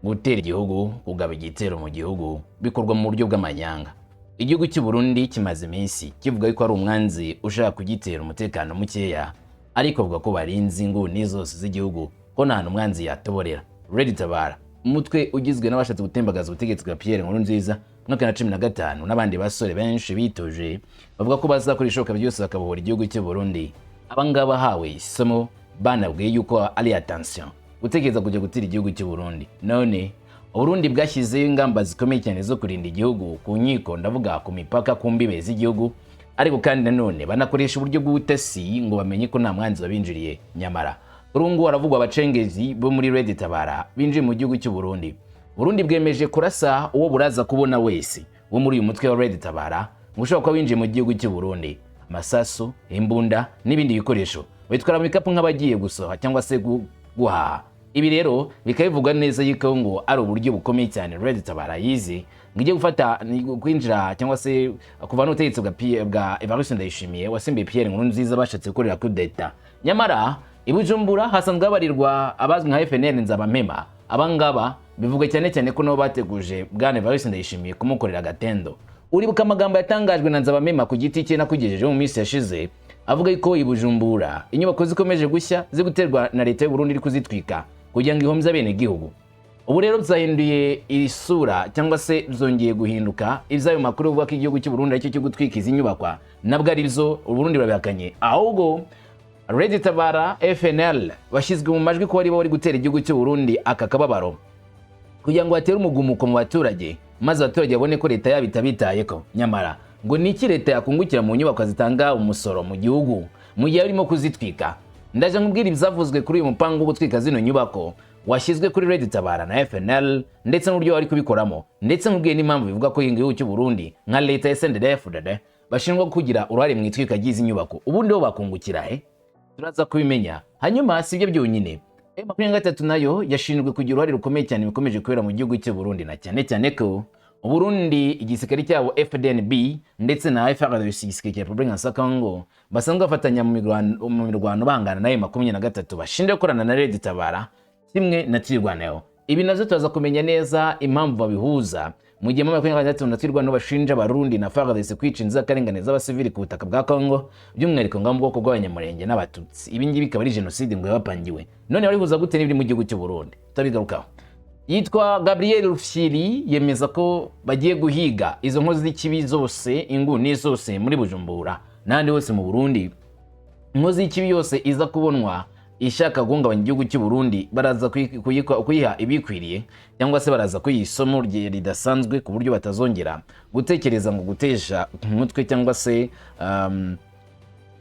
Gutera igihugu, kugaba igitero mu gihugu bikorwa mu buryo bw'amanyanga. Igihugu cy'u Burundi kimaze iminsi kivuga yuko ari umwanzi ushaka kugitera umutekano mukeya, ariko avuga ko barinze inguni zose z'igihugu, ko nta hantu umwanzi yatoborera. Red Tabara, umutwe ugizwe n'abashatse gutembagaza ubutegetsi bwa Pierre Nkurunziza mu mwaka wa 2015 n'abandi basore benshi bitoje, bavuga ko bazakora ibishoboka byose bakabohora igihugu cy'u Burundi. Abangaba bahawe isomo, banabwiye yuko ari attention gutekereza kujya gutera igihugu cy'u Burundi. None Uburundi bwashyizeho ingamba zikomeye cyane zo kurinda igihugu ku nkiko, ndavuga ku mipaka, ku mbibe z'igihugu, ariko kandi nanone banakoresha uburyo bw'ubutasi ngo bamenye ko nta mwanzi wabinjiriye. Nyamara kuri ubu ngubu haravugwa abacengezi bo muri Red Tabara binjiye mu gihugu cy'u Burundi. Burundi bwemeje kurasa uwo buraza kubona wese wo muri uyu mutwe wa Red Tabara ngo ushobora kuba winjiye mu gihugu cy'u Burundi. Amasasu, imbunda n'ibindi bikoresho bitwara mu bikapu nk'abagiye gusoha cyangwa se guhaha. Ibi rero bikaba bivugwa neza yuko ngo ari uburyo bukomeye cyane Red Tabara yize ngo ijye gufata kwinjira cyangwa se kuva n'ubutegetsi bwa Evariste Ndayishimiye wasimbuye Pierre Nkurunziza bashatse gukorera coup d'etat. Nyamara i Bujumbura hasanzwe habarirwa abazwi nka FNL Nzabampema. Abangaba bivugwa cyane cyane ko nabo bateguje bwana Evariste Ndayishimiye kumukorera agatendo. Uribuka amagambo yatangajwe na Nzabampema ku giti cye nakugejejeho mu minsi yashize, avuga ko i Bujumbura inyubako zikomeje gushya ziri guterwa na leta y'u Burundi iri kuzitwika kugira ngo ihomze abenegihugu. Ubu rero byahinduye isura cyangwa se byongeye guhinduka. Iby'ayo makuru avuga ko igihugu cy'u Burundi aricyo cyo gutwika izi nyubakwa nabwo ari byo, u Burundi burabihakanye. Ahubwo Red Tabara, FNL bashyizwe mu majwi ko ari bo bari gutera igihugu cy'u Burundi aka kababaro kugira ngo batere umugumuko mu baturage, maze abaturage babone ko leta yabo itabitayeko. Nyamara ngo ni iki leta yakungukira mu nyubako zitanga umusoro mu gihugu mu gihe barimo kuzitwika? Ndaje nkubwira ibyavuzwe kuri uyu mupango wo gutwika zino nyubako washyizwe kuri Red Tabara na FNL, ndetse n'uburyo bari kubikoramo, ndetse nkubwiye n'impamvu bivuga ko igihugu cy'u Burundi nka leta ya CNDD-FDD bashinjwa kugira uruhare mu itwika ry'izi nyubako. Ubundi bo bakungukira he? Turaza kubimenya. Hanyuma si ibyo byonyine, M23 nayo yashinjwe kugira uruhare rukomeye cyane bikomeje kubera mu gihugu cy'u Burundi, na cyane cyane ko Burundi igisirikare cyabo FDNB ndetse na FARDC, igisirikare cya Repubulika ya Congo, basanzwe bafatanya mu mirwano bangana na M23, bashinjwa gukorana na Red Tabara kimwe na Twirwaneho. Ibi nazo turaza kumenya neza impamvu babihuza, mu gihe M23 na Twirwaneho bashinja Abarundi na FARDC kwica inzirakarengane z'abasivili ku butaka bwa Congo, by'umwihariko ngo mu bwoko bw'Abanyamurenge n'Abatutsi. Ibi ngibi bikaba ari jenoside ngo yabapangiwe. None barihuza gute n'ibiri mu gihugu cy'u Burundi? Tutabigarukaho. Yitwa Gabriel Rufyiri, yemeza ko bagiye guhiga izo nkozi z'ikibi zose, inguni zose muri Bujumbura n'ahandi hose mu Burundi. Inkozi y'ikibi yose iza kubonwa ishaka guhungabanya igihugu cy'u Burundi, baraza kuyiha ibikwiriye cyangwa se baraza kuyiha isomo ridasanzwe ku buryo batazongera gutekereza ngo gutesha umutwe cyangwa se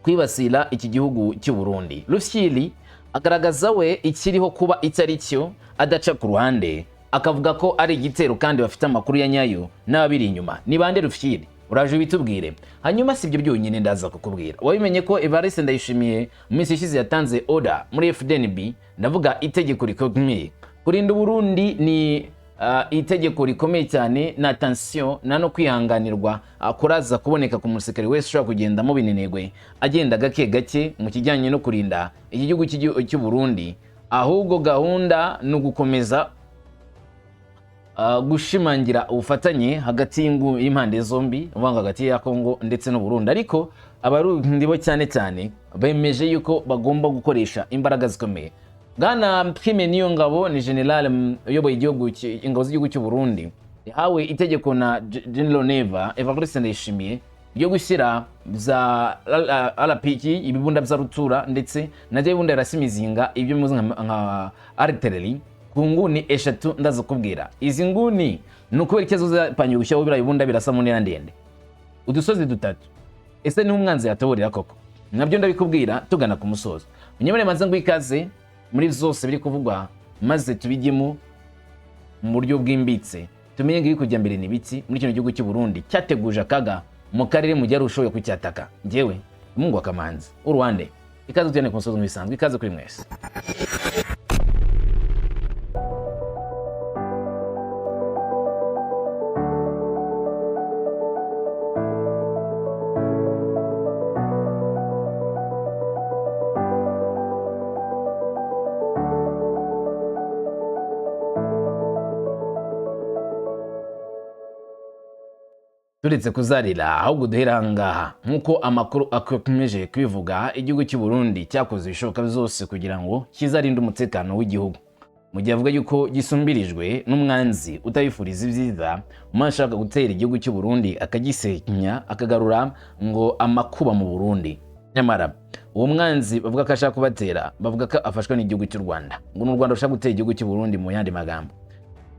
kwibasira iki gihugu cy'u Burundi. Rufyiri agaragaza we ikiriho kuba icyo ari cyo, adaca ku ruhande, akavuga ko ari igitero kandi bafite amakuru ya nyayo n'ababiri inyuma. Ni bande, Rufyiri? Uraje ubitubwire. Hanyuma si ibyo byonyine, ndaza kukubwira. Wabimenye ko Evariste Ndayishimiye mu minsi ishize yatanze order muri FDNB, ndavuga itegeko rikomeye kurinda Uburundi. Ni itegeko rikomeye cyane na tension na no kwihanganirwa kuraza kuboneka ku musirikare wese ushobora kugenda mu binenegwe, agenda gake gake mu kijyanye no kurinda iki gihugu cy'u Burundi. Ahubwo gahunda ni ugukomeza gushimangira ubufatanye hagati y'impande zombi, uvuga ngo hagati ya Congo ndetse n'u Burundi. Ariko Abarundi bo cyane cyane bemeje yuko bagomba gukoresha imbaraga zikomeye. Bwana Prime Niyongabo ni general uyoboye ingabo z'igihugu cy'u Burundi, yahawe itegeko na General Neva, Evariste Ndayishimiye, ryo gushyira za RPG, ibibunda bya rutura, ndetse na bya bibunda birasa imizinga, ibyo muzi nka artillery, ku nguni eshatu. Ndaza kubwira izi nguni ni ukubera ikibazo zapangiwe gushyiraho biriya bibunda birasa mu ntera ndende, udusozi dutatu. Ese niho umwanzi yatoborera koko? Nabyo ndabikubwira tugana ku musozo. Munyemere maze ngo ikaze muri zose biri kuvugwa, maze tubijyemo mu buryo bwimbitse, tumenye ngo ibiri kujya mbere ni biki muri kino gihugu cy'u Burundi cyateguje akaga mu karere mu gihe ari ushoboye kucyataka. Njyewe Mungu wa Kamanzi uruwande, ikaze tujyane ku musozo nk'ibisanzwe. Ikaze kuri mwese. Turetse kuzarira, ahubwo duhera ahangaha. Nk'uko amakuru akomeje kubivuga, igihugu cy'u Burundi cyakoze ibishoboka byose kugira ngo kizarinde umutekano w'igihugu, mu gihe avuga yuko gisumbirijwe n'umwanzi utabifuriza ibyiza, umwe ashaka gutera igihugu cy'u Burundi akagisenya, akagarura ngo amakuba mu Burundi. Nyamara uwo mwanzi bavuga ko ashaka kubatera, bavuga ko afashwa n'igihugu cy'u Rwanda, ngo ni u Rwanda rushaka gutera igihugu cy'u Burundi. Mu yandi magambo,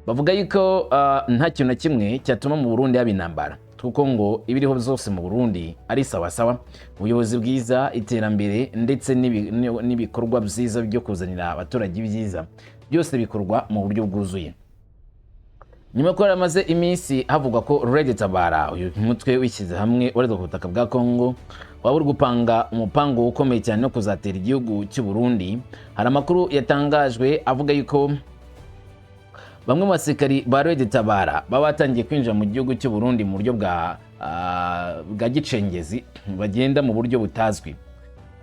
bavuga yuko nta kintu na kimwe cyatuma mu Burundi haba intambara, kuko ngo ibiriho byose mu Burundi ari sawasawa: ubuyobozi bwiza, iterambere, ndetse n'ibikorwa byiza byo kuzanira abaturage ibyiza, byose bikorwa mu buryo bwuzuye. Nyuma ko hamaze iminsi havugwa ko Red Tabara, uyu mutwe wishyize hamwe ubarizwa ku butaka bwa Congo, waba uri gupanga umupango ukomeye cyane no kuzatera igihugu cy'u Burundi, hari amakuru yatangajwe avuga yuko bamwe mu basirikari ba Red Tabara baba batangiye kwinjira mu gihugu cy'u Burundi mu buryo bwa gicengezi, bagenda mu buryo butazwi.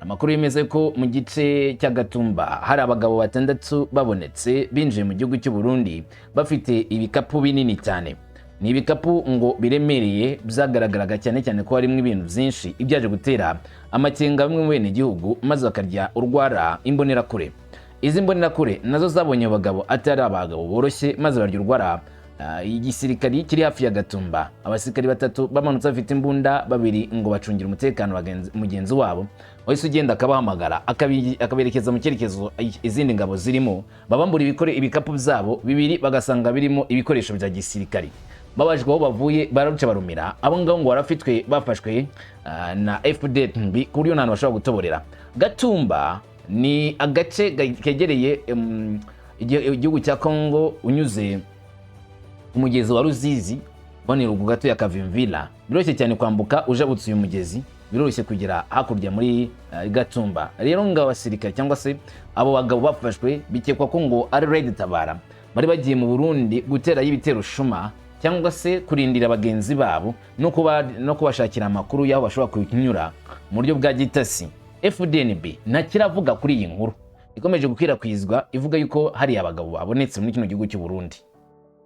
Amakuru yemeza ko mu gice cy'Agatumba hari abagabo batandatu babonetse binjiye mu gihugu cy'u Burundi bafite ibikapu binini cyane. Ni ibikapu ngo biremereye, byagaragaraga cyane cyane ko harimo ibintu byinshi, ibyaje gutera amakenga bamwe mu bene gihugu, maze bakarya urwara imbonerakure. Izi mbonerakure nazo zabonye abo bagabo atari abagabo boroshye, maze barya urwara igisirikari kiri hafi ya Gatumba. Abasirikari batatu bamanutse bafite imbunda, babiri ngo bacungira umutekano mugenzi wabo wahise ugenda akabahamagara, akaberekeza mu cyerekezo izindi ngabo zirimo. Babambura ibikapu byabo bibiri, bagasanga birimo ibikoresho bya gisirikari. Babajwe aho bavuye, bararuca barumira. Abo ngabo ngo barafitwe, bafashwe na FDNB, ku buryo nta hantu bashobora gutoborera. Gatumba ni agace kegereye igihugu cya Congo, unyuze umugezi wa Ruzizi ubonera ruguru gato ya Kavimvira. Biroroshye cyane kwambuka ujabutse uyu mugezi, biroroshye kugera hakurya muri Gatumba. Rero ngo abasirikare cyangwa se abo bagabo bafashwe, bikekwa ko ngo ari Red Tabara bari bagiye mu Burundi guterayo ibitero shuma, cyangwa se kurindira bagenzi babo no kubashakira amakuru y'aho bashobora kunyura mu buryo bwa gitasi. FDNB ntakiravuga kuri iyi nkuru ikomeje gukwirakwizwa ivuga yuko hari abagabo babonetse muri kino gihugu cy'u Burundi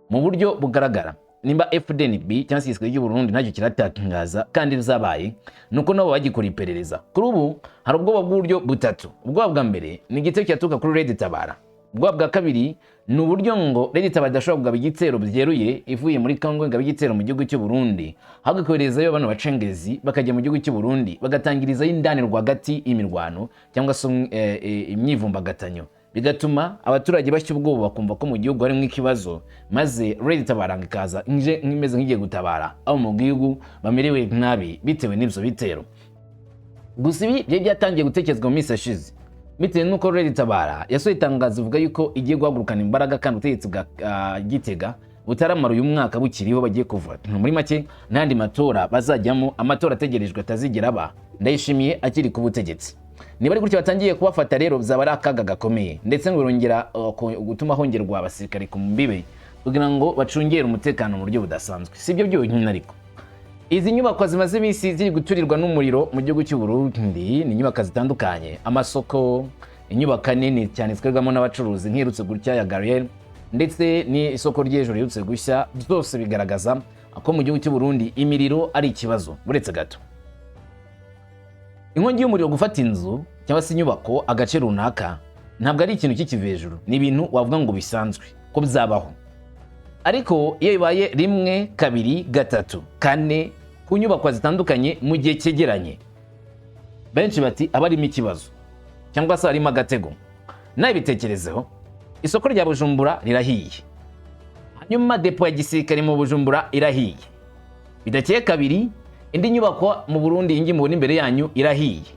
mu buryo bugaragara. Nimba FDNB cyangwa se igisirikare cy'u Burundi ntacyo kiratangaza kandi bizabaye, nuko nabo bagikora iperereza. Kuri ubu hari ubwoba bw'uburyo butatu. Ubwoba bwa mbere ni igitero cyaturuka kuri Red Tabara. Ubwoba bwa kabiri ni uburyo ngo Red Tabara idashobora kugaba igitero byeruye ivuye muri Congo ingaba igitero mu gihugu cy'u Burundi, ahubwo ikoherezayo bano bacengezi bakajya mu gihugu cy'u Burundi, bagatangirizayo indani rwagati imirwano cyangwa se imyivumbagatanyo, bigatuma abaturage bashya ubwoba, bakumva ko mu gihugu harimo ikibazo, maze Red Tabara ikaza nje nk'imeze nk'igiye gutabara abo mu gihugu bamerewe nabi bitewe n'ibyo bitero. Gusa ibi byari byatangiye gutekerezwa mu minsi yashize, bitewe n'uko Red Tabara yasohoye itangazo ivuga yuko igiye guhagurukana imbaraga, kandi ubutegetsi bwa Gitega butaramara uyu mwaka bukiriho, bagiye kuva muri make n'andi matora bazajyamo, amatora ategerejwe atazigera aba Ndayishimiye akiri ku butegetsi. Niba ari gutyo batangiye kubafata rero, byaba ari akaga gakomeye, ndetse ngo birongera gutuma hongerwa abasirikare ku mbibe kugira ngo bacungere umutekano mu buryo budasanzwe. Si ibyo byonyine ariko, izi nyubako zimaze iminsi ziri guturirwa n'umuriro mu gihugu cy'u Burundi ni inyubako zitandukanye: amasoko, inyubako nini cyane zikorerwamo n'abacuruzi nk'iherutse gutya ya Gariel, ndetse n'isoko ry'ejo riherutse gushya. Byose bigaragaza ko mu gihugu cy'u Burundi imiriro ari ikibazo. Uretse gato, inkongi y'umuriro gufata inzu cyangwa se inyubako agace runaka ntabwo ari ikintu kikiva hejuru, ni ibintu wavuga ngo bisanzwe ko byabaho. Ariko iyo bibaye rimwe, kabiri, gatatu, kane ku nyubako zitandukanye mu gihe cyegeranye, benshi bati aba arimo ikibazo cyangwa se harimo agatego. Nabitekerezeho, isoko rya Bujumbura rirahiye, hanyuma depo ya gisirikare mu Bujumbura irahiye, bidakeye kabiri indi nyubako mu Burundi iyi mubona imbere yanyu irahiye,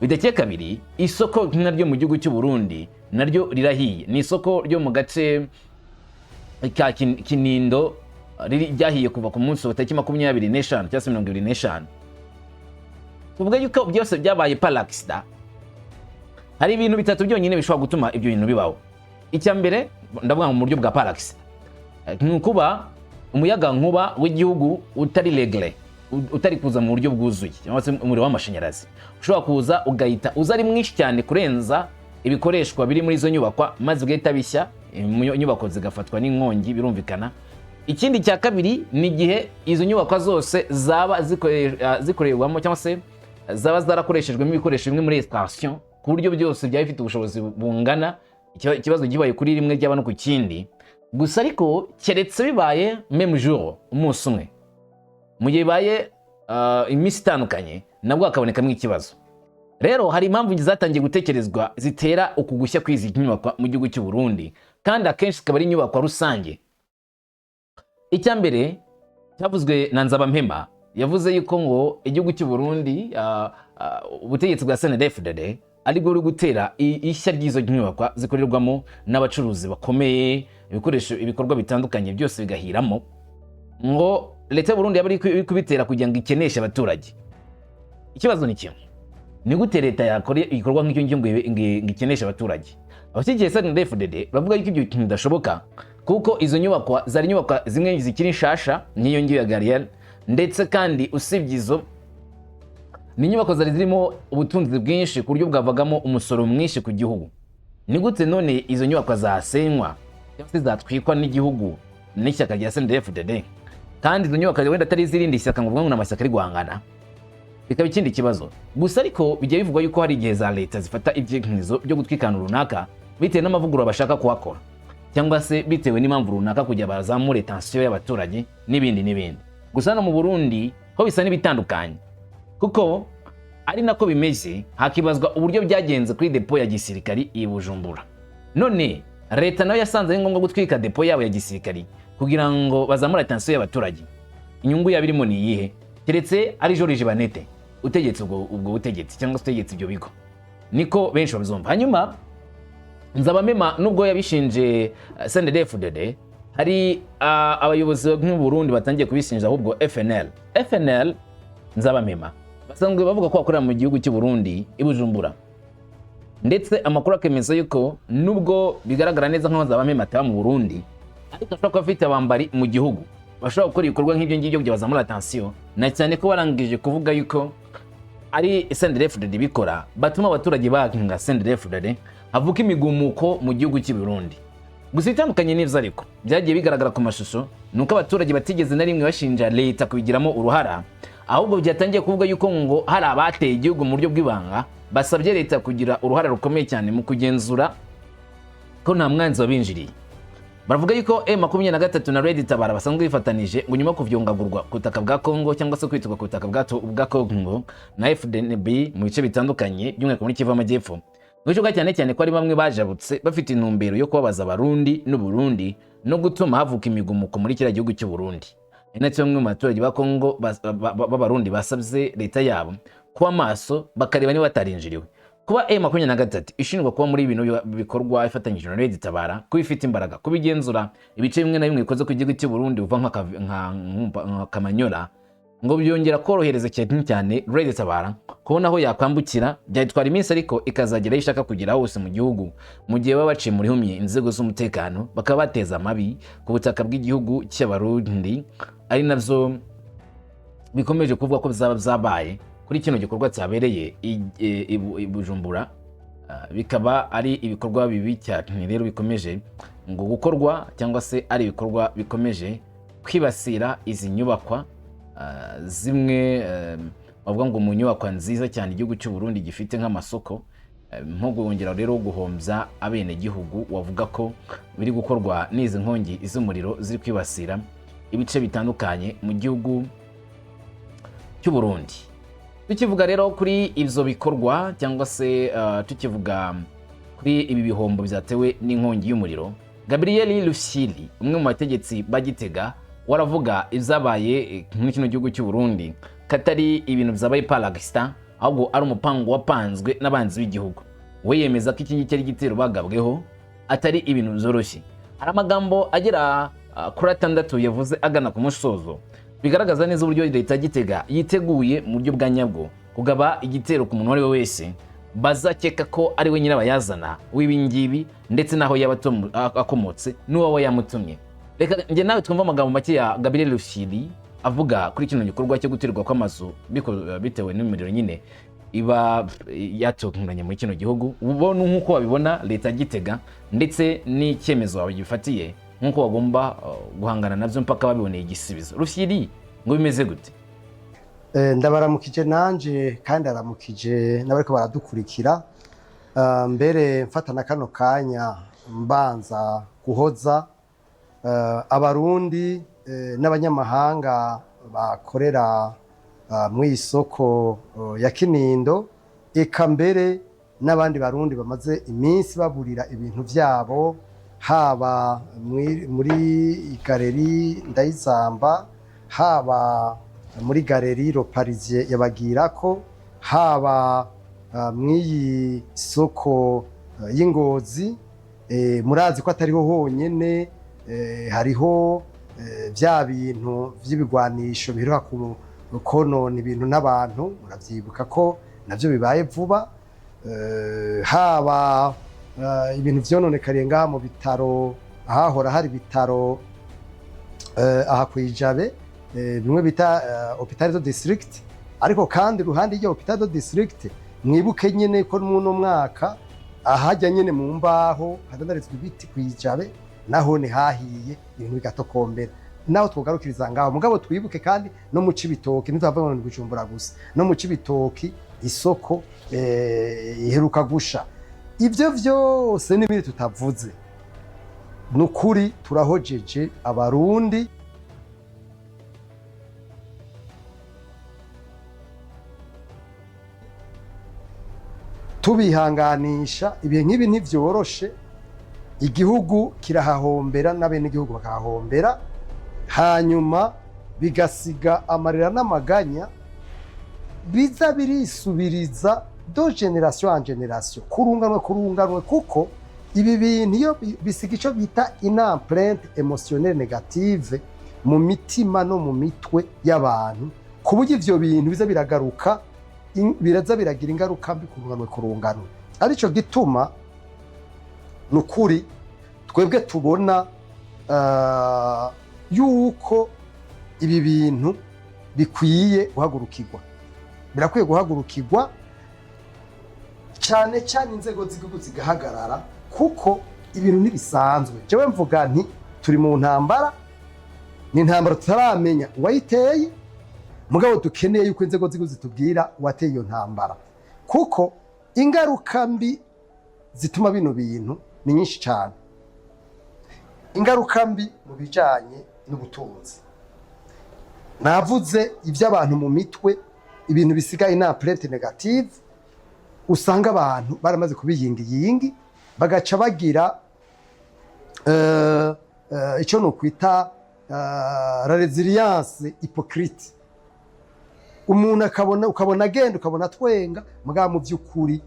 bidakeye kabiri isoko naryo mu gihugu cy'u Burundi naryo rirahiye. Ni isoko ryo mu gace ka Kinindo ryahiye kuva ku munsi wa tariki 25 cyangwa se 25. Tuvuga yuko byose byabaye par accident? Hari ibintu bitatu byonyine bishobora gutuma ibyo bintu bibaho. Icya mbere, ndavuga mu buryo bwa par accident, ni ukuba umuyaga nkuba w'igihugu utari réglé, utari kuza mu buryo bwuzuye, cyangwa se umuriro w'amashanyarazi ushobora kuza ugahita uza ari mwinshi cyane kurenza ibikoreshwa biri muri izo nyubakwa, maze ugahita bishya, inyubako zigafatwa n'inkongi. Birumvikana. Ikindi cya kabiri ni igihe izo nyubako zose zaba zikorerwamo cyangwa se zaba zarakoreshejwemo ibikoresho bimwe muri station, ku buryo byose byaba bifite ubushobozi bungana, ikibazo kibaye kuri rimwe ryaba no ku kindi. Gusa ariko keretse bibaye même jour, umunsi umwe. Mu gihe bibaye iminsi itandukanye, nabwo hakabonekamo ikibazo. Rero hari impamvu zatangiye gutekerezwa zitera uku gushya kw'izi nyubako mu gihugu cy'u Burundi, kandi akenshi zikaba ari inyubako rusange. Icya mbere cyavuzwe na Nzabampema, yavuze yuko ngo igihugu cy'u Burundi, ubutegetsi bwa CNDD-FDD aribwo buri gutera ishya ry'izo nyubakwa zikorerwamo n'abacuruzi bakomeye, ibikoresho, ibikorwa bitandukanye byose bigahiramo, ngo leta y'u Burundi yaba iri kubitera kugira ngo ikeneshe abaturage. Ikibazo ni kimwe: ni gute leta yakora igikorwa nk'icyo ngicyo ngo ikeneshe abaturage? Abashyigikiye CNDD-FDD bavuga yuko ibyo bintu bidashoboka, kuko izo nyubakwa zari inyubakwa zimwe zikiri nshasha nk'iyo ngiyo ya Gariel, ndetse kandi usibye izo, ni inyubako zari zirimo ubutunzi bwinshi ku buryo bwavagamo umusoro mwinshi ku gihugu. Ni gute none izo nyubako zasenywa cyangwa se zatwikwa n'igihugu n'ishyaka rya CNDD-FDD, kandi izo nyubako wenda atari iz'irindi shyaka, ngo uvuge ngo ni amashyaka ari guhangana? Bikaba ikindi kibazo. Gusa ariko bijya bivugwa yuko hari igihe za leta zifata ibyemezo byo gutwika ahantu runaka bitewe n'amavugurura bashaka kuhakora, cyangwa se bitewe n'impamvu runaka, kugira bazamure tension y'abaturage n'ibindi n'ibindi. Gusa hano mu Burundi ho bisa n'ibitandukanye, kuko ari nako bimeze. Hakibazwa uburyo byagenze kuri dépôt ya gisirikari i Bujumbura. None leta nayo yasanze ari ngombwa gutwika dépôt yabo ya gisirikari kugira ngo bazamure tension y'abaturage. Inyungu yabo irimo ni iyihe, keretse ari George Banete utegetse ubwo butegetsi cyangwa se utegetse ibyo bigo? Niko benshi babizumva. Hanyuma Nzabamema, nubwo yabishinje CNDD-FDD, hari abayobozi nk'u Burundi batangiye kubishinja ahubwo FNL. FNL Nzabamema basanzwe bavuga ko bakorera mu gihugu cy'u Burundi i Bujumbura, ndetse amakuru akemeza yuko nubwo bigaragara neza nk'aho Nzabamema ataba mu Burundi, ariko ashobora kuba afite abambari mu gihugu bashobora gukora ibikorwa nk'ibyo ngibyo kugira bazamura tension, na cyane ko barangije kuvuga yuko ari CNDD-FDD bikora, batuma abaturage banga CNDD-FDD, havuka imigumuko mu gihugu cy'i Burundi. Gusa itandukanye n'ivyo ariko byagiye bigaragara ku mashusho ni uko abaturage batigeze na rimwe bashinja leta kubigiramo uruhara, ahubwo byatangiye kuvuga yuko ngo hari abateye igihugu mu buryo bw'ibanga, basabye leta kugira uruhare rukomeye cyane mu kugenzura ko nta mwanzi wabinjiriye. Baravuga yuko M23 na Red Tabara basanzwe bifatanije, ngo nyuma yo kuvyongagurwa ku butaka bwa Congo cyangwa se kwitwa ku butaka bwa Congo na FDNB mu bice bitandukanye, by'umwihariko muri Kivu y'Amajyepfo, bishoboka cyane cyane ko ari bamwe bajabutse bafite intumbero yo kubabaza Abarundi n'u Burundi no gutuma havuka imigumuko muri kiriya gihugu cy'u Burundi. Ari nacyo bamwe mu baturage ba Congo b'Abarundi basabye leta yabo kuba maso, bakareba niba batarinjiriwe. Kuba M23 ishinjwa kuba muri ibintu bikorwa ifatanyije na Red Tabara, kuba ifite imbaraga kubigenzura ibice bimwe na bimwe bikoze ku gihugu cy'u Burundi uva nka Kamanyola, ngo byongera korohereza cyane cyane Red Tabara kubona aho yakwambukira. Byatwara iminsi ariko ikazagera aho ishaka kugera hose mu gihugu, mu gihe baba baciye muri humye inzego z'umutekano, bakaba bateza amabi ku butaka bw'igihugu cy'Abarundi, ari navyo bikomeje kuvuga ko bizaba byabaye kuri kino gikorwa cyabereye i Bujumbura. Bikaba ari ibikorwa bibi cyane rero bikomeje ngo gukorwa, cyangwa se ari ibikorwa bikomeje kwibasira izi nyubakwa, zimwe bavuga ngo mu nyubakwa nziza cyane igihugu cy'u Burundi gifite nk'amasoko, nko kongera rero guhombya abenegihugu, wavuga ko biri gukorwa n'izi nkongi z'umuriro ziri kwibasira ibice bitandukanye mu gihugu cy'u Burundi. Tukivuga rero kuri ibyo bikorwa cyangwa se tukivuga kuri ibi bihombo byatewe n'inkongi y'umuriro, Gabriel Rufyiri, umwe mu bategetsi ba Gitega, waravuga ibyabaye muri kino gihugu cy'u Burundi katari ibintu byabaye par accident, ahubwo ari umupango wapanzwe n'abanzi b'igihugu. We yemeza ko iki ngiki ari igitero bagabweho, atari ibintu byoroshye. Hari amagambo agera kuri atandatu yavuze agana ku musozo, bigaragaza neza uburyo leta ya Gitega yiteguye mu buryo bwa nyabwo kugaba igitero ku muntu uwo ari we wese bazakeka ko ari we nyirabayazana w'ibi ngibi, ndetse n'aho yaba akomotse n'uwo yamutumye. Reka njye nawe twumve amagambo make ya Gabriel Rufyiri avuga kuri kino gikorwa cyo guterwa kw'amazu bitewe n'imiriro nyine iba yatunganye muri kino gihugu. Ubona nk'uko babibona leta ya Gitega ndetse n'icyemezo bagifatiye. nk'uko bagomba guhangana navyo mpaka babiboneye igisubizo. Rufyiri, ngo bimeze gute? Ndabaramukije nanje kandi aramukije n'abariko baradukurikira. Mbere mfata na kano kanya mbanza guhoza Abarundi n'abanyamahanga bakorera mu isoko ya Kinindo, eka mbere n'abandi Barundi bamaze iminsi baburira ibintu vyabo, haba muri galerie Ndayizamba, haba muri galerie Le Parisien yabagirako, haba mw'iyi soko y'Ingozi. Murazi ko atariho honyene, hariho vya bintu vy'ibigwanisho biheruka konona ibintu n'abantu, muravyibuka ko navyo bibaye vuba, haba ibintu vyononekariye ngaha mu bitaro, ahahora hari ibitaro aha kw'ijabe, bimwe bita hôpital de district. Ariko kandi iruhande y'iryo hôpital de district, mwibuke nyene ko muno mwaka ahajya nyene mu mbaho hadandarizwa ibiti kw'ijabe, naho ni hahiye ibintu bigatokombera. Naho twogarukiriza ngaho, mugabo twibuke kandi no mu Cibitoki, ntituhava ngo ni Bujumbura gusa, no mu Cibitoki isoko iheruka gusha. Ivyo vyose n'ibindi tutavuze, ni ukuri turahojeje Abarundi. Tubihanganisha, ibihe nk'ibi ntivyoroshe, igihugu kirahahombera n'abenegihugu bakahahombera, hanyuma bigasiga amarira n'amaganya biza birisubiriza de génération en génération, kurunganwe kurunganwe, kuko ibi bintu iyo bisiga ico bita une empreinte émotionnelle négative mu mitima no mu mitwe y'abantu, ku buryo ivyo bintu biza biragaruka, biraza biragira ingaruka mbi kurunganwe kurunganwe. Arico gituma ni ukuri twebwe tubona yuko ibi bintu bikwiye guhagurukirwa, birakwiye guhagurukirwa cyane cyane inzego z'igihugu zigahagarara, kuko ibintu ntibisanzwe. Jewe mvuga nti turi mu ntambara, ni intambara tutaramenya uwayiteye, mugabo dukeneye yuko inzego z'igihugu zitubwira uwateye iyo ntambara, kuko ingaruka mbi zituma bino bintu ni nyinshi cyane. Ingaruka mbi mu bijanye n'ubutunzi navuze, iby'abantu mu mitwe, ibintu bisigaye une empreinte négative, usanga abantu baramaze kubiyingiyingi, bagaca bagira icyo nokwita la résilience hypocrite. Umuntu akabona, ukabona agenda, ukabona atwenga, mugabo mu by'ukuri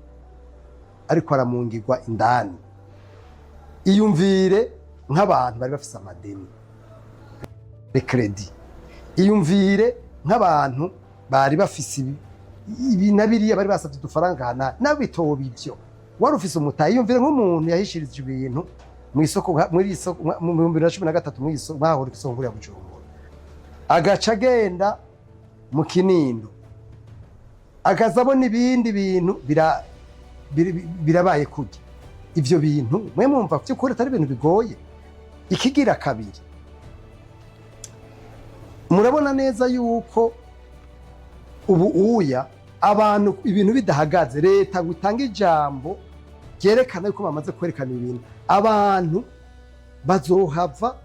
ariko aramungirwa indani. Iyumvire nk'abantu bari bafise amadeni, crédits, iyumvire nk'abantu bari bafise ibi na biriya, bari basabye udufaranga hana nabitoba ivyo wari ufise umutayi. Iyumvire nk'umuntu yahishirije ibintu mu isoko muri isoko mu 2013, mu isoko mwahora isoko nkuru ya Bujumbura, agaca agenda mu Kinindo, akaza abona ibindi bintu birabaye kurya ivyo bintu. Mwe mwumva vy'ukuri atari ibintu bigoye? Ikigira kabiri, murabona neza yuko ubu uya abantu ibintu bidahagaze, leta ngo itange ijambo ryerekana yuko bamaze kwerekana ibintu, abantu bazohava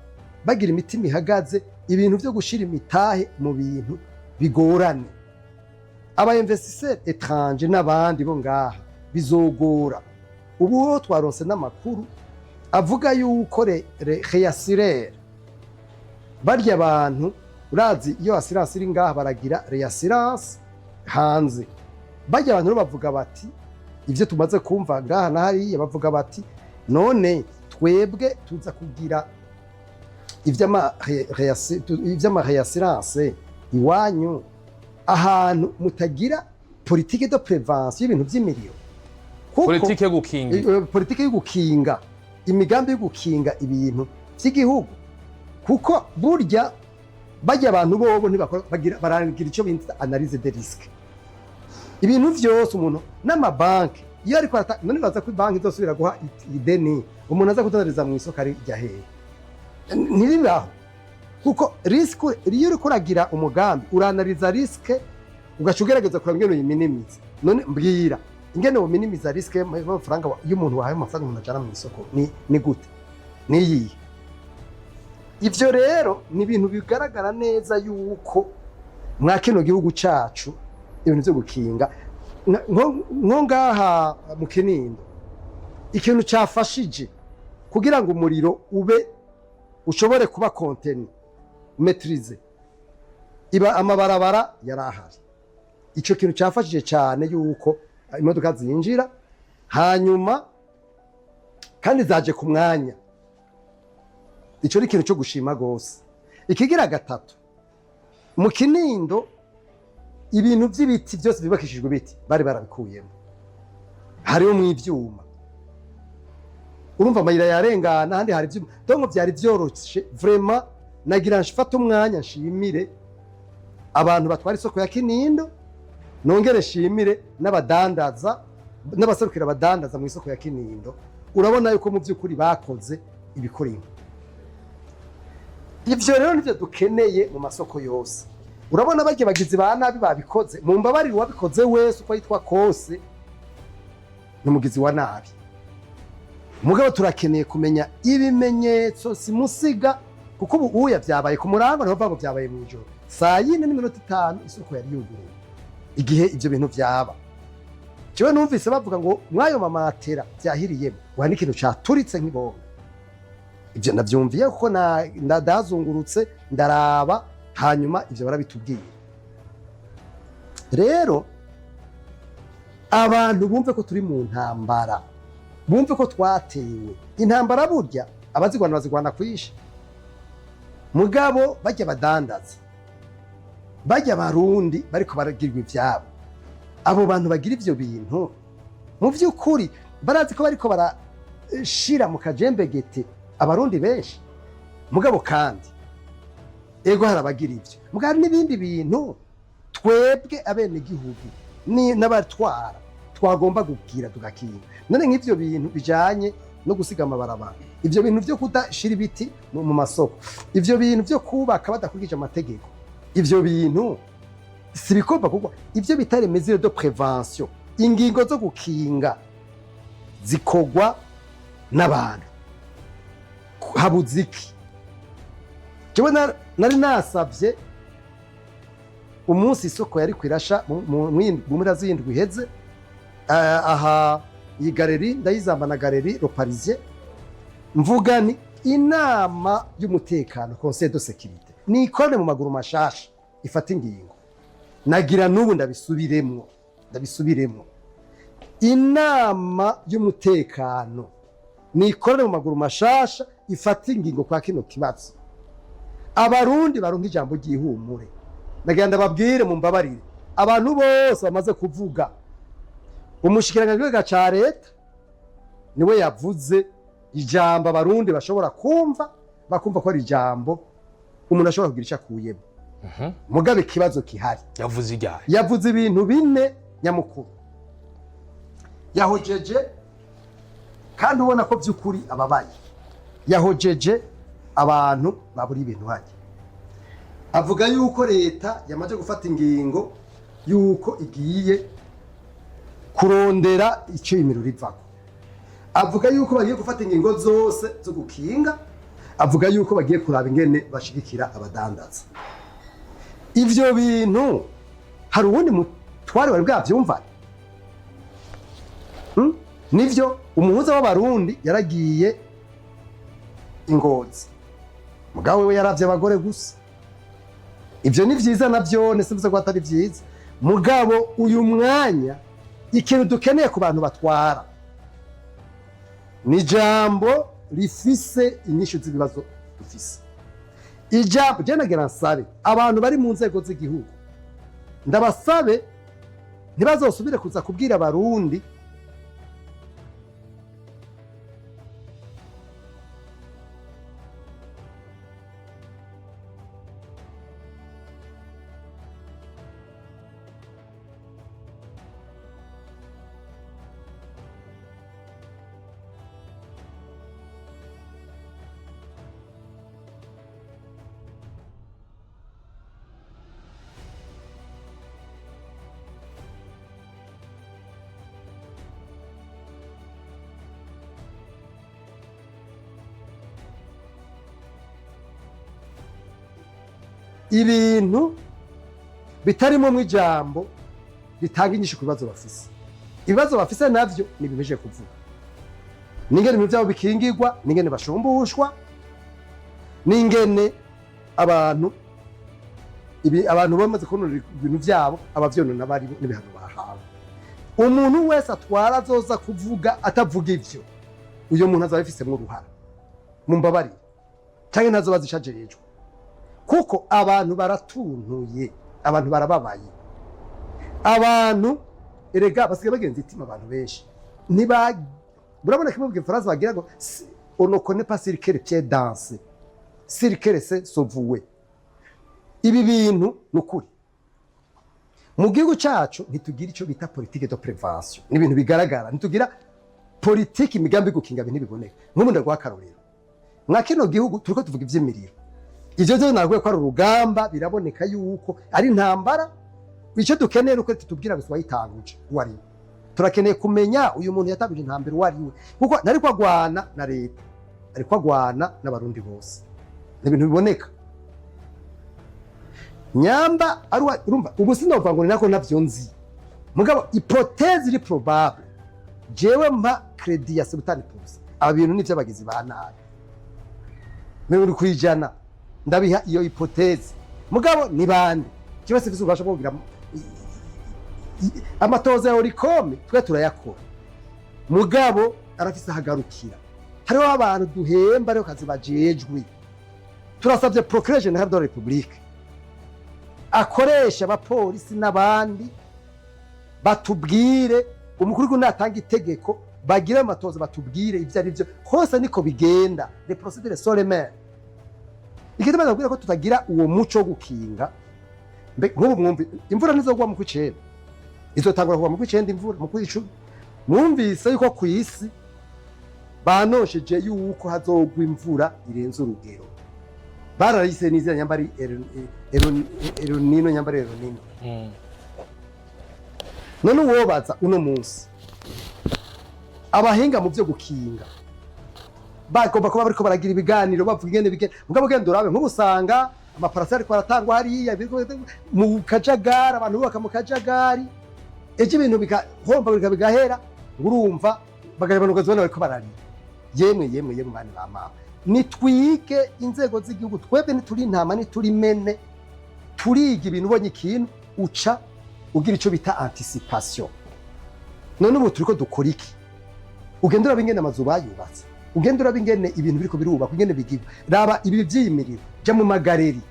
bagira imitima ihagaze, ibintu byo gushira imitahe mu bintu bigorane, aba investisseurs étrangers n'abandi bo ngaha bizogora. Ubu ho twaronse n'amakuru avuga yuko réassureur, barya abantu, urazi iyo assurance iri ngaha baragira réassurance hanze, barya abantu rero bavuga bati, ivyo tumaze kumva ngaha na hariya, bavuga bati none twebwe tuza kugira ivy'ama réassurance iwanyu ahantu mutagira politique de prévention y'ibintu vy'imiriro? Kuko Politike yo gukinga. Politike yo gukinga, imigambi yo gukinga ibintu vy'igihugu, kuko burya bajya abantu bobo ntibakora, bagira, baragira icyo bita analyse de risque, ibintu vyose. Umuntu n'amabanki iyo ariko none baza ko banki izosubira guha ideni umuntu aza kudandariza mu isoko ari rya hehe? Ntiribaho, kuko risque, iyo uriko uragira umugambi, uranariza risque, ugaca ugerageza kureba ingene uyiminimiza. None mbwira ingene wominimiza risque y'amafaranga y'umuntu wahaye amafaranga umuntu ajana mu isoko, ni gute? Niyihe? Ivyo rero ni ibintu bigaragara neza yuko mwa kino gihugu cacu ibintu vyo gukinga nko ngaha mu Kinindo, ikintu cafashije kugira ngo umuriro ube ushobore kuba contenu, maîtrisé, iba amabarabara yari ahari. Ico kintu cafashije cyane yuko imodoka zinjira, hanyuma kandi zaje ku mwanya. Ico ni ikintu cyo gushima gose. Ikigira gatatu, mu Kinindo ibintu by'ibiti byose byubakishijwe ibiti bari barabikuyemo, hariho mu ivyuma. Urumva amayira yarengana, ahandi hari ivyuma, donc byari vyoroshe. Vraiment nagira nshifate umwanya nshimire abantu batwara isoko ya Kinindo, nongere nshimire n'abadandaza n'abaserukira abadandaza mu isoko ya Kinindo. Urabona yuko mu by'ukuri bakoze ibikorimo. Ivyo rero nivyo dukeneye mu masoko yose. Urabona barya bagizi ba nabi babikoze, mu mbabarire, uwabikoze wese uko yitwa kose ni umugizi wa nabi. Mugabo turakeneye kumenya ibimenyetso simusiga, kuko ubu uya byabaye ku murango, niho ngo byabaye mu ijoro saa 4:05, isoko yari yuguruye igihe ibyo bintu byaba. Jewe numvise bavuga ngo mwayo mamatera byahiriyemo wa n'ikintu caturitse nk'ibombe. Ibyo navyumviye kuko ndazungurutse ndaraba, hanyuma ibyo barabitubwiye. Rero abantu bumve ko turi mu ntambara, bumve ko twatewe intambara. Burya abazigwana bazigwana kwisha, mugabo bajya badandaza, bajya Barundi bariko baragirwa ivyabo. Abo bantu bagira ivyo bintu mu vy'ukuri barazi ko bariko barashira mu kajembegete Abarundi benshi. Mugabo kandi ego hari abagira ivyo, mugabo hari n'ibindi bintu twebwe abenegihugu n'abatwara twagomba kubwira tugakinga. None nk'ivyo bintu bijanye no gusiga amabarabara, ivyo bintu vyo kudashira ibiti mu masoko, ivyo bintu vyo kubaka badakurikije amategeko, ivyo bintu si bigomba kugwa ivyo bita les mesures de prévention, ingingo zo gukinga zikogwa n'abantu. Habuze iki? Jewe nari nasavye umunsi isoko yari kwirasha mu mpera z'indwi iheze, aha iyi galerie ndayizamba na galerie Le Parisien, mvuga ni inama y'umutekano, conseil de sécurité, nikorane mu maguru mashasha ifata ingingo. Nagira n'ubu ndabisubiremwo, ndabisubiremwo: inama y'umutekano nikorane mu maguru mashasha ifata ingingo kwa kino kibazo, Abarundi baronka ijambo ry'ihumure. Nagira ndababwire, mumbabarire, abantu bose bamaze kuvuga, umushikiranganji w'igihugu ca leta niwe yavuze ijambo Abarundi bashobora kumva, bakumva ko ari ijambo umuntu ashobora kugira icyo akuyemo. Mugabe ikibazo kihari, Yavuze ijyahe? Yavuze ibintu bine nyamukuru. Yahojeje, kandi ubona ko by'ukuri ababaye, yahojeje abantu babura ibintu hajya. Avuga yuko leta yamaze gufata ingingo yuko igiye kurondera icyo imiriro ivako. Avuga yuko bagiye gufata ingingo zose zo gukinga. Avuga yuko bagiye kuraba ingene bashigikira abadandaza. Ivyo bintu hari uwundi mutware wari bwavyumvane? Nivyo, umuhuza w'Abarundi yaragiye i Ngozi, mugabo we yaravye abagore gusa. Ivyo ni vyiza navyone, simvuze ko atari vyiza, mugabo uyu mwanya ikintu dukeneye ku bantu batwara ni ijambo rifise inyishu z'ibibazo dufise. Ijambo je nagira nsabe abantu bari mu nzego z'igihugu, ndabasabe ntibazosubire kuza kubwira Abarundi. Ibintu bitarimo mu ijambo ritanga inyishu ku bibazo bafise. Ibibazo bafise navyo ni bimeje kuvuga n'ingene ibintu vyabo bikingirwa, n'ingene bashumbushwa, n'ingene abantu ibi abantu bamaze konona ibintu vyabo, abavyonona bari n'ibihano bahawe. Umuntu wese atwara azoza kuvuga atavuga ivyo, uyo muntu azaba abifisemwo uruhara, mumbabarire, canke ntazoba azishajejwe, kuko abantu baratuntuye, abantu barababaye. Abantu erega basigaye bagenza itima. Abantu benshi ntiba murabona kimwe mu Gifaransa bagira ngo "On ne connaît pas sur quel pied danser, sur quel pied se vouer." Ibi bintu ni ukuri, mu gihugu cyacu ntitugira icyo bita politique de prévention. Ni ibintu bigaragara, ntitugira politiki, imigambi yo gukinga ibintu ntibiboneka. Nk'ubu ndaguha akarorero: mwa kino gihugu turiko tuvuga ivy'imiriro, ivyo vyo naguye ko ari urugamba, biraboneka yuko ari intambara. Icyo dukeneye nuko tutubwira gusa uwayitanguje uwo ari we. Turakeneye kumenya uyu muntu yatanguje intambara uwo ari we, kuko ntariko agwana na leta, ariko agwana n'Abarundi bose. Ni ibintu biboneka nyamba ari urumva. Ubu sinova ngo ni nako navyo nzi, mugabo hypothèse iri probable, jewe mpa crédit ya 70%. Aba bintu ni ivy'abagizi ba nabi, 70% ndabiha iyo hypothèse. Mugabo ni bande? Jewe sifise ububasha bwo kugira amatoza ya Olucome. Twe turayakora, mugabo arafise ahagarukira. Hariho abantu duhemba, ariho kazi bajejwe. Turasabye procureur général de la République akoresha abapolisi n'abandi, batubwire umukuru w'igihugu natanga itegeko, bagire amatoza, batubwire ibyo ari byo. Hose niko bigenda, les procédures sont les mêmes. Igituma ndabwira ko tutagira uwo muco wo gukinga, nk'ubu mwumvi imvura ntizogwa mu kw'icenda, izotangura kugwa mu kw'icenda, imvura mu kw'icumi. Mwumvise yuko ku isi banosheje yuko hazogwa imvura irenze urugero, bararayise n'izina nyambari El Niño, nyambari El Niño. None uwobaza uno munsi abahinga mu byo gukinga, bagomba kuba bariko baragira ibiganiro, bavuga ingene bigenda. Mugabo genda urabe, nk'ubu usanga amaparasera ariko aratangwa hariya mu kajagari, abantu bubaka mu kajagari, ejo ibintu bigahombagurika, bigahera, ngo urumva bagabanuka, zibona bariko bararira. Yemwe, yemwe, yemwe, bana ba mama, nitwige inzego z'igihugu. Twebwe ntituri intama, ntituri mene, turiga ibintu. Ubonye ikintu, uca ugira ico bita anticipation. None ubu turiko dukora iki? Ugenda uraba ingene amazu bayubatse, ugenda uraba ingene ibintu biriko birubakwa, ingene bigirwa. Raba ibi vy'iyimiriro, ja mu magareri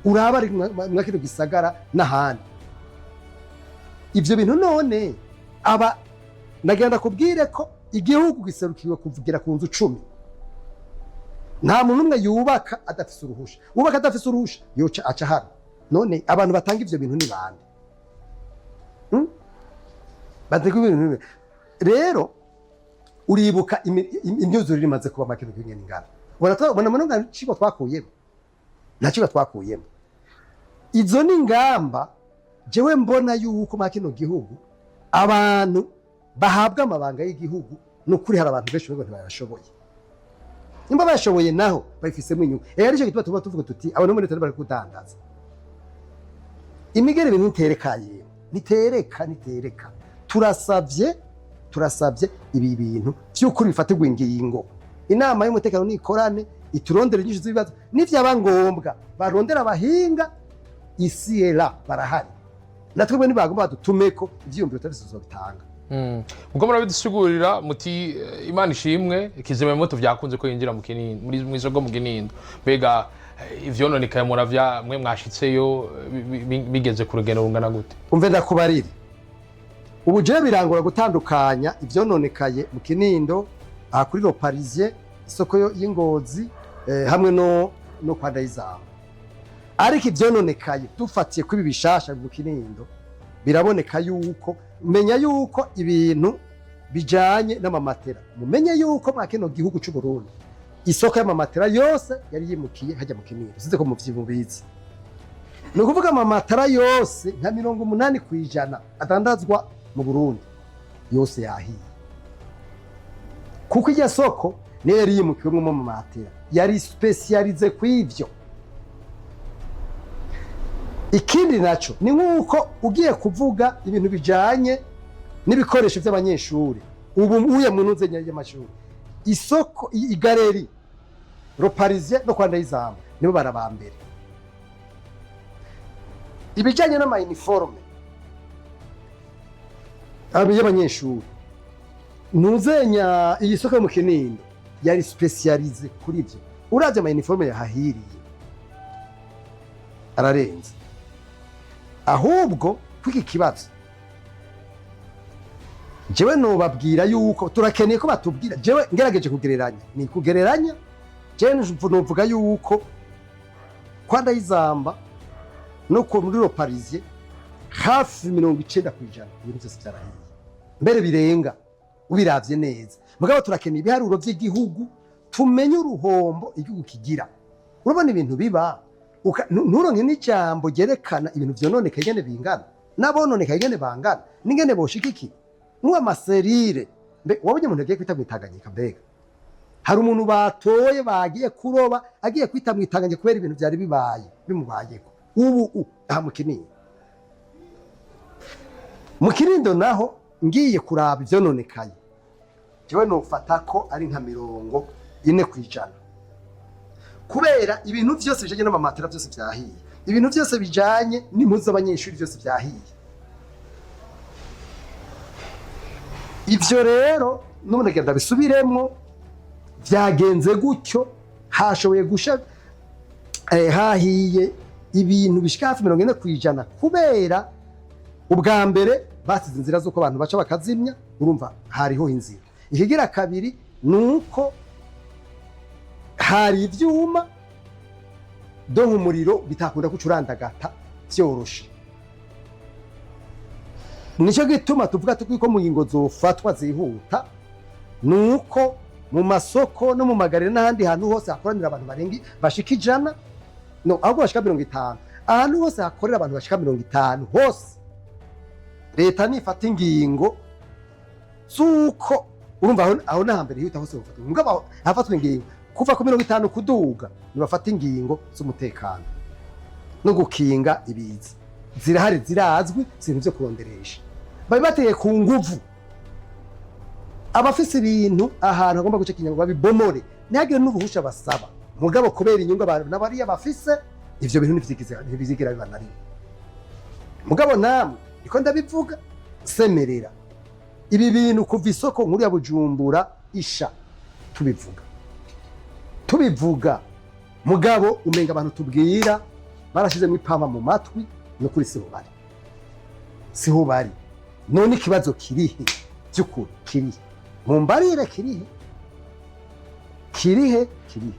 uraba ari mwa kino gisagara n'ahandi ivyo bintu. None aba nagenda kubwire ko igihugu giserukiwe kuvugira ku nzu 10. Nta muntu umwe yubaka adafise uruhusha. Wubaka adafise uruhusha yoca aca hano. None abantu batanga ivyo bintu ni bande? Batanga ibintu ni bande? Rero uribuka imyuzurire imaze kuba make ingene ingana, ubona ubona nta cigwa twakuyemo, nta cigwa twakuyemo. Izo ni ingamba. Jewe mbona yuko mwa kino gihugu abantu bahabwa amabanga y'igihugu, ni ukuri hari abantu benshi ntibayashoboye. Nimba bayashoboye naho babifisemo inyungu. Nicyo gituma tuba tuvuga tuti abantu muri leta bari kudandaza imigeri. Ibintu nitereka, yewe, nitereka, nitereka. Turasavye, turasavye ibi bintu vy'ukuri bifatirwa ingingo. Inama y'umutekano nikorane, iturondere inyishu z'ibibazo. Nivyaba ngombwa barondera abahinga, isi era barahari. Natwebwe nibagomba badutumeko ivyiyumviro, tutafise tuzobitanga. Ubwo murabidusigurira muti Imana ishimwe, kizimyamoto vyakunze ko yinjira mu Kinindo, muri mw'isoko mu Kinindo. Mbega ivyononekaye muravya mwe mwashitseyo bigeze ku rugero rungana gute? Umve ndakubarire, ubu jewe birangora gutandukanya ivyononekaye mu Kinindo, aha kuri Le Parisien, isoko y'Ingozi, hamwe no kwa Ndayizamba. Ariko ivyononekaye dufatiye kuri ibi bishasha mu Kinindo, biraboneka yuko, menya yuko ibintu bijanye n'amamatera, mumenye yuko mwa kino gihugu c'u Burundi isoko y'amamatera yose yari yimukiye hajya mu Kinindo. Sinzi ko muvyimubizi. Ni ukuvuga amamatara yose nka 80% adandazwa mu Burundi yose yahiye, kuko irya soko niyo yari yimukiwemo amamatera, yari spécialisée kw'ivyo. Ikindi naco ni nk'uko ugiye kuvuga ibintu bijanye n'ibikoresho by'abanyeshuri, ubu uye mu ntuze y'amashuri, isoko i galerie Le Parisien no kwa Ndayizamba nibo barabambere. Ibijyanye n'ama uniforme y'abanyeshuri, ntuzenya iyi soko yo mu Kinindo yari spécialisée kuri ibyo. Uravye ama uniforme yahahiriye ararenze. Ahubwo kw'iki kibazo, jewe nobabwira yuko turakeneye ko batubwira. Jewe ngerageje kugereranya, ni kugereranya, jewe novuga yuko kwa Ndayizamba no ku muri Le Parisien hafi 90% ibintu byose byarahiye, mbere birenga ubiravye neza. Mugabo turakeneye ibiharuro by'igihugu, tumenye uruhombo igihugu kigira. Urabona ibintu biba, nturonke n'ijambo ryerekana ibintu vyononekaye ingene bingana, n'abononekaye ingene bangana, n'ingene boshigikira n'uwo amaserire. Mbe wabonye umuntu agiye kwita mw'Itanganyika? Mbega hari umuntu batoye bagiye kuroba agiye kwita mw'Itanganyika kubera ibintu byari bibaye bimubayeko? Ubu aha mu Kinindo, mu Kinindo naho ngiye kuraba ivyononekaye, jewe nofata ko ari nka 40%, kubera ibintu vyose bijanye n'amamatera byose vyahiye, ibintu byose bijanye n'impuzu z'abanyeshuri byose vyahiye. Ivyo rero n'ubundi agenda bisubiremwo, vyagenze gutyo, hashoboye gusha hahiye ibintu bishika hafi 40%, kubera ubwa mbere basize inzira z'uko abantu baca bakazimya. Urumva hariho inzira. Ikigira kabiri ni uko hari ivyuma, donc umuriro bitakunda kucurandagata vyoroshe. Nicyo gituma tuvuga tuko mu ngingo zofatwa zihuta ni uko mu masoko no mu magariro n'ahandi hantu hose hakoranira abantu barenga bashika 100, no ahubwo bashika 50, ahantu hose hakorera abantu bashika 50 hose, leta nifata ingingo z'uko, urumva aho n'ahambere hihuta hose bafata, mugabo hafatwa ingingo kuva ku 50 kuduga, nibafata ingingo z'umutekano no gukinga ibiza. Zirahari, zirazwi, si ibintu vyo kuronderesha. Bari bateye ku nguvu abafise ibintu ahantu hagomba guca ikinyago babibomore, ntihagire n'uruhusha basaba. Mugabo kubera inyungu abantu n'abariya bafise ivyo bintu ntibizigera biba na rimwe. Mugabo namwe niko ndabivuga, semerera ibi bintu kuva isoko nkuru ya Bujumbura isha, tubivuga tubivuga, mugabo umenga abantu tubwira barashizemo ipampa mu matwi. No kuri siho bari, siho bari. None ikibazo kirihe by'ukuri? Kirihe? Mumbarire, kirihe? Kirihe? Kirihe?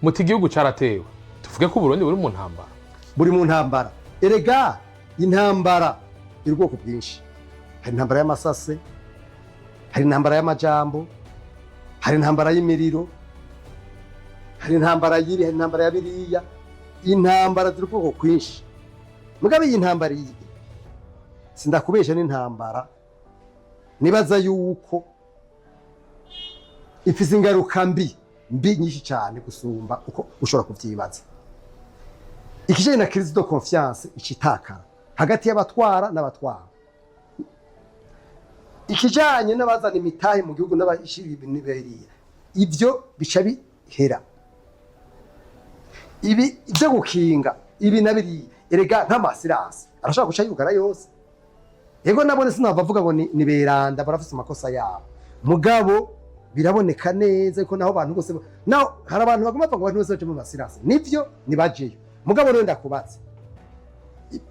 Muti igihugu caratewe, tuvuge ko Uburundi buri mu ntambara? Buri mu ntambara. Erega intambara iri ubwoko bwinshi: hari intambara y'amasase, hari intambara y'amajambo, hari intambara y'imiriro, hari intambara y'ibi, hari intambara ya biriya. Intambara ziri ubwoko bwinshi. Mugabe iyi ntambara iyi, sindakubesha, n'intambara nibaza yuko ifise ingaruka mbi mbi nyinshi cyane gusumba uko ushobora kuvyibaza. Ikijanye na crise de confiance icitakara hagati y'abatwara n'abatwara, ikijanye n'abazana imitahe mu gihugu n'abashira ibintu biriya, ivyo bica bihera. Ibi byo gukinga ibi na biriya, erega nk'ama assurances arashobora guca yugara yose. Yego, nabone sinava avuga ngo ni beranda, barafise amakosa yabo, mugabo biraboneka neza ko naho abantu bose, naho hari abantu bagomba bavuga ngo abantu bose baje mu ma assurances, nivyo, nibajeyo. Mugabo rero ndakubatse,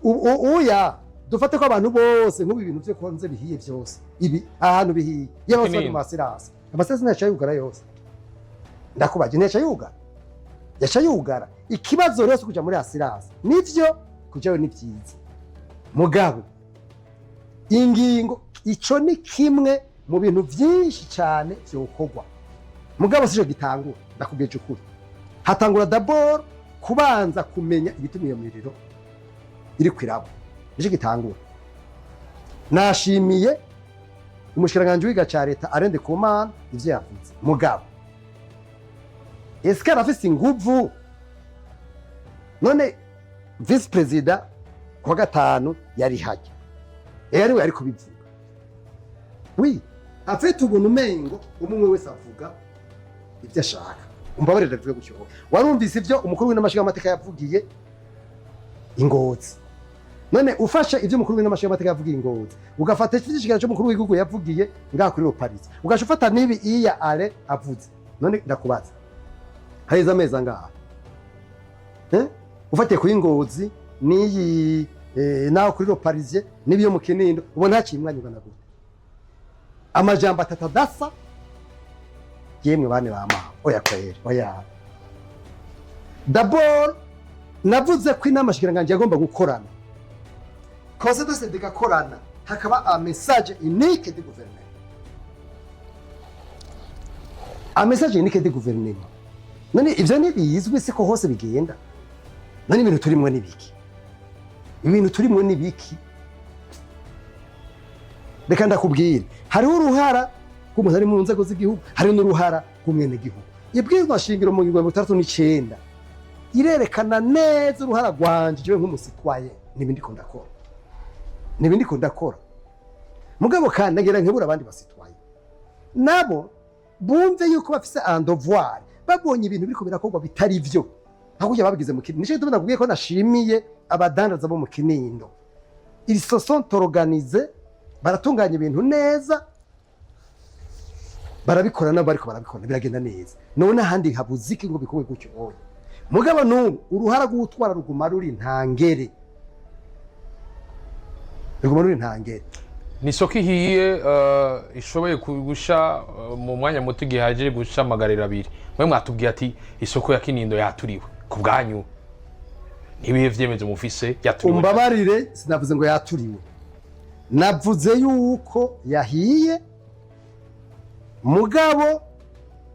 uya dufate ko abantu bose nk'ubu ibintu byo konze bihiye byose, ibi ahantu bihiye, iyo bose bari mu ma assurances, ama assurances ntaca yugara yose? Ndakubaje, ntaca yugara? Yaca yugara. Ikibazo rero si kuja muri assurance. Nivyo, kujayo ni vyiza, mugabo ingingo ico ni kimwe mu bintu vyinshi cyane vyokorwa, mugabo sico gitangura. Ndakubwije ukuri, hatangura d'abord kubanza kumenya igituma iyo miriro iri kwiraba, nicyo gitangura. Nashimiye umushikiranganji w'iga ca leta arende ku Mana ivyo yavuze, mugabo eske arafise inguvu? None vice-président Kuwa gatanu yari hajya, ariwe yari kubivuga. Oui, afite ubuntu umengo umwe wese avuga ibyo ashaka. Umbabarire ndavuge gutyo. Warumvise ibyo umukuru w'inama nshingamateka yavugiye i Ngozi. None ufashe ibyo umukuru w'inama nshingamateka yavugiye i Ngozi, ugafata ikiganiro cy'umukuru w'igihugu yavugiye ngaha kuri Paris, ugaca ufata n'ibi iya ale avuze, none ndakubaza, haheze amezi angahe? Eh? Ufatiye kuri Ngozi n'iyi naho kuri Parisien n'ibiyo mu Kinindo, ubona haciye umwanya ungana gute? Amajambo atatu adasa. Yemwe bane ba mama, oya kweri, oya. D'abord navuze ko inama nshikiranganji yagomba gukorana, conseil de sécurité igakorana, hakaba un message unique du gouvernement, un message unique du gouvernement. None ivyo ntibizwi? Siko hose bigenda? None ibintu turimwo nibiki? Ibintu turimwo nibiki? Reka ndakubwire, hariho uruhara rw'umuntu ari mu nzego z'igihugu, hariho n'uruhara rw'umwenegihugu. Ibwirizwa shingiro mu ngingo ya 69 irerekana neza uruhara rwanje jewe nk'umu citoyen. Nibi ndiko ndakora, nibi ndiko ndakora. Mugabo kandi nagira nkebura abandi ba citoyens nabo bumve yuko bafise un devoir. Babonye ibintu biriko birakorwa bitari vyo, nka kurya babigize mu Kinindo. Nico gituma nakubwiye ko nashimiye abadandaza bo mu Kinindo. Ils se sont organisés, baratunganya ibintu neza, barabikora nabo, bariko barabikora, biragenda neza. None ahandi habuze iki ngo bikorwe gutyo? Oya. Mugabo n'ubu uruhara rw'utwara ruguma ruri ntangere, ruguma ruri ntangere. Ni isoko ihiye, ishoboye gusha mu mwanya muto igihe haje gusha amagariro abiri. Mwe mwatubwiye ati isoko ya Kinindo yaturiwe. Ku bwanyu n'ibihe vyemezo mufise yaturiwe? Umbabarire, sinavuze ngo yaturiwe, navuze yuko yahiye. Mugabo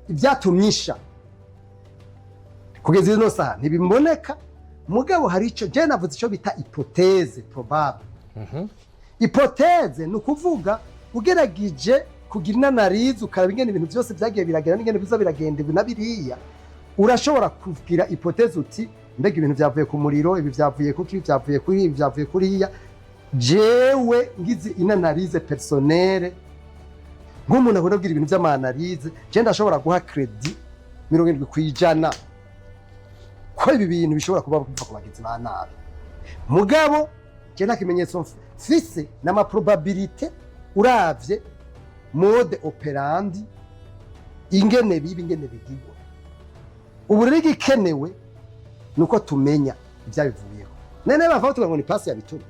ibyatumye isha kugeza ino saha ntibiboneka. Mugabo hari icyo je navuze, icyo bita hypothèse probable. Hypothèse ni ukuvuga ugerageje kugira in analyse, ukaraba ingene ibintu byose byagiye biragenda n'ingene biza biragenda, ibi na biriya, urashobora kugira hypothèse uti: mbega ibintu byavuye ku muriro, ibi byavuye kuki, ibi byavuye kuri ibi, byavuye kuriya. Jewe ngize in analyse personnelle, nk'umuntu akunda kugira ibintu by'ama analyses, je ndashobora guha crédit 70% ko ibi bintu bishobora kuba biva ku bagizi ba nabi. Mugabo je nta kimenyetso mfise, n'ama probabilités uravye mode operandi, ingene biba, ingene bigirwa. Ubu rero igikenewe ni uko tumenya ibyabivuyeho. None bava tuvuga ngo ni pasi yabituma.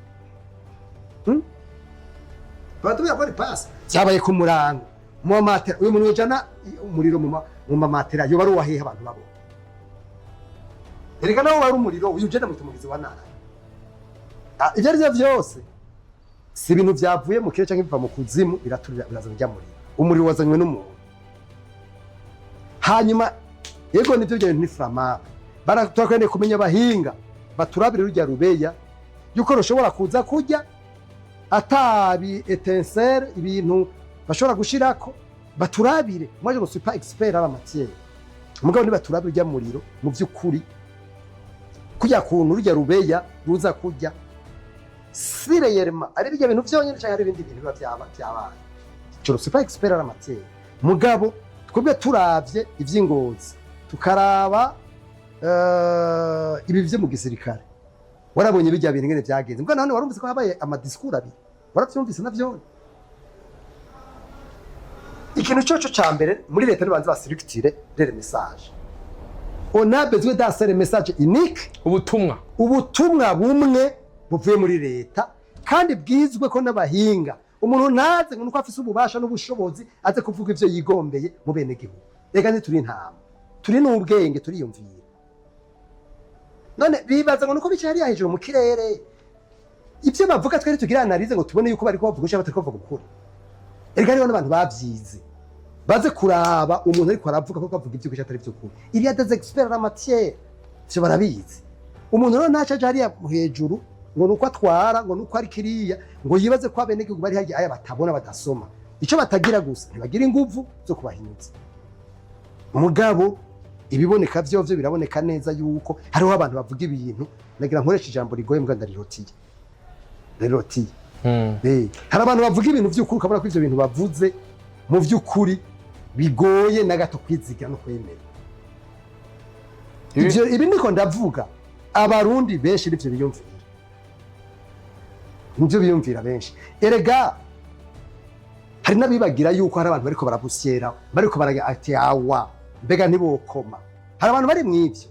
Batubwira ko ni pasi cyabaye ku murango mu mamatera. Uyu muntu yojana umuriro mu mamatera yoba ari uwahehe? Abantu babona, erega nawe wari umuriro uyu ujana mwita umugizi wa nabi. Ibyo ari byo byose, si ibintu byavuye mu kirere cyangwa biva mu kuzimu biraturira, birazana ujya muriro. Umuriro wazanywe n'umuntu. Hanyuma yego, nibyo, byo bintu ni flammable. Turakeneye kumenya abahinga baturabire rujya rubeya yuko rushobora kuza kurya atabi étincelles, ibintu bashobora gushirako. Baturabire. Moi, je ne suis pas expert en la matière, mugabo nibaturabire urya muriro mu by'ukuri, kurya kuntu rujya rubeya ruza kurya, si réellement ari bijya bintu byonyine cyangwa ari ibindi bintu biba byaba byabaye. Je ne suis pas expert en la matière, mugabo twebwe turavye ivy'i Ngozi, tukaraba ibi vyo mu gisirikare, warabonye bijya bintu ngene vyagenze. Mbwa none warumvise ko habaye ama discours abiri? Waravyumvise navyo? Ikintu coco ca mbere, muri leta nibanze ba structure rere message. On a besoin d'un seul message unique. Ubutumwa. Ubutumwa bumwe buvuye muri leta kandi bwizwe ko n'abahinga. Umuntu ntaze ngo nuko afise ububasha n'ubushobozi aze kuvuga ivyo yigombeye mu bene gihugu. Reka, ntituri intama, turi n'ubwenge, turiyumvira. None bibaza ngo nuko bicaye hariya hejuru mu kirere, ibyo bavuga twari tugira analyse ngo tubone yuko bariko bavuga cyangwa batariko bavuga ukuri? Erega hariho n'abantu bavyize, baze kuraba umuntu ariko aravuga ko avuga ibyo atari by'ukuri. Il y a des experts en la matière, ivyo barabizi. Umuntu rero ntaco aja hariya hejuru ngo nuko atwara, ngo nuko ari kiriya, ngo yibaze ko abenegihugu bari harya aya batabona, badasoma. Ico batagira gusa, ntibagira inguvu zo kubahinyuza. Mugabo ibiboneka vyovyo biraboneka neza yuko hariho abantu bavuga ibintu, nagira nkoresha ijambo rigoye mbwa ndarirotiye. Rero ti hari abantu bavuga ibintu by'ukuri, ukabona ko ivyo bintu bavuze mu by'ukuri bigoye na gato kwizigira no kwemera. Ivyo ibi niko ndavuga, Abarundi benshi nivyo biyumvira, nivyo biyumvira benshi. Erega hari n'abibagira yuko hari abantu bariko barabusyera, bariko baragira ati: "Awa, mbega ntibokoma?" Hari abantu bari mw'ivyo.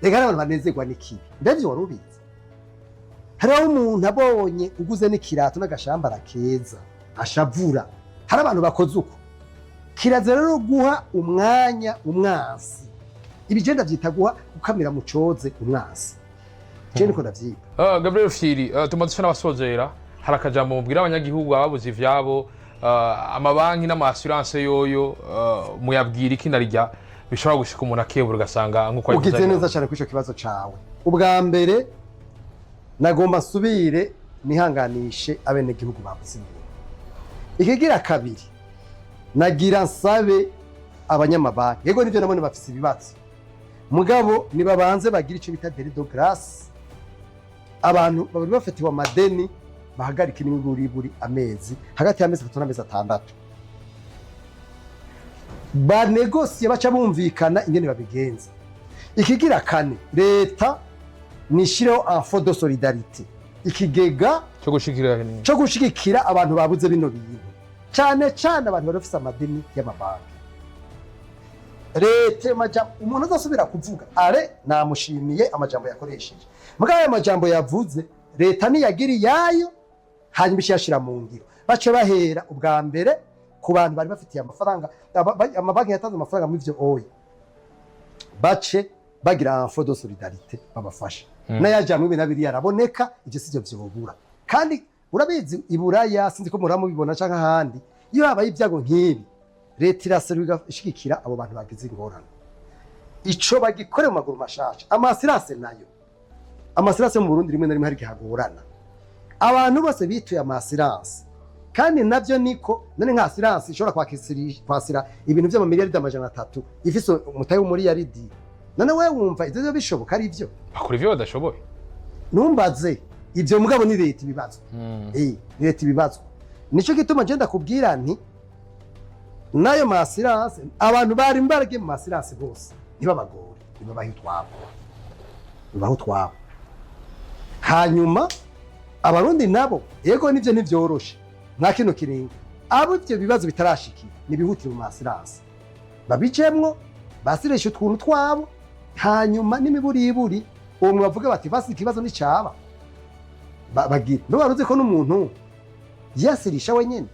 Rega hari abantu banezerwa n'ikibi. Mbega wari ubizi? Hariho umuntu abonye uguze n'ikirato n'agashambara keza ashavura. Hari abantu bakoze uko. Kirazira rero guha umwanya umwansi. Ibi je ndavyita guha gukamira mu coze umwansi. Je niko ndavyita. Gabriel Rufyiri, tumaze dusa n'abasozera. Hari akajambo mubwira abanyagihugu babuze ivyabo, amabanki n'ama assurance yoyo, muyabwira iki, narirya bishobora gushika umuntu akebura, ugasanga nk'uko Ugize yabivuze? neza cyane kuri ico kibazo cawe. Ubwa mbere nagomba nsubire nihanganishe abenegihugu babuze ibintu. Ikigira kabiri, nagira nsabe abanyamabanki, yego nivyo, nabone bafise ibibazo, mugabo nibabanze bagira ico bita délai de grâce. Abantu bari bafitiwe amadeni bahagarika n'imiburiburi amezi, hagati y'amezi 3 n'amezi 6, banegosiye, baca bumvikana ingene babigenza. Ikigira kane, leta nishireho un fonds de solidarité, ikigega cyo gushikira cyo gushigikira abantu babuze bino bintu, cyane cyane abantu bari bafise amadeni y'amabanki. Leta umuntu azasubira kuvuga are namushimiye amajambo yakoresheje. Mugabo ayo majambo yavuze, leta niyagira iyayo, hanyuma ishiyashira mu ngiro. Bace bahera ubwa mbere ku bantu bari bafitiye amafaranga, amabanki yatanze amafaranga muri ivyo oya, bace bagira un fonds de solidarité babafasha. N'ayajamwe ibi na biriya araboneka, ivyo sivyo vyobura. Kandi urabizi, iburaya, sinzi ko muramubibona canke ahandi, iyo habaye ibyago nk'ibi, leta iraseruka igashigikira abo bantu bagize ingorane. Ico bagikore mu maguru mashasha. Ama assurance nayo, ama assurance mu Burundi rimwe na rimwe hari igihe agorana. Abantu bose bituye ama assurance, kandi navyo niko none nka assurance ishobora kwasira ibintu vy'amamiliyaridi 300 ifise umutahe w'umuriyaridi, none wewe wumva ivyo vyo bishoboka ari ivyo? Bakora ivyo badashoboye. Numbaze ivyo, mugabo ni leta ibibazwa. Ni leta ibibazwa. Nico gituma je ndakubwira nti n'ayo ma assurance, abantu bari mbaragiye mu ma assurance bose ntibabagore, nibabahe utwabo, nibahe utwabo. Hanyuma Abarundi nabo, yego nivyo ntivyoroshe nta kino kiringo, abo ivyo bibazo bitarashikira nibihutire mu ma assurance, babicemwo, basireshe utuntu twabo. Hanyuma n'imiburiburi uwo bavuga bati basi ikibazo nicaba bagira mbe waruzi ko n'umuntu yasirisha wenyene.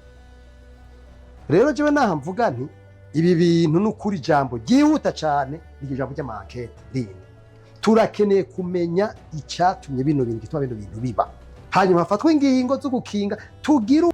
Rero jewe naha mvuga nti ibi bintu n'ukuri, ijambo ryihuta cane ni iryo jambo ry'ama enquêtes rindi. Turakeneye kumenya icyatumye bino bintu, gituma bino bintu biba, hanyuma hafatwe ingingo zo gukinga, tugire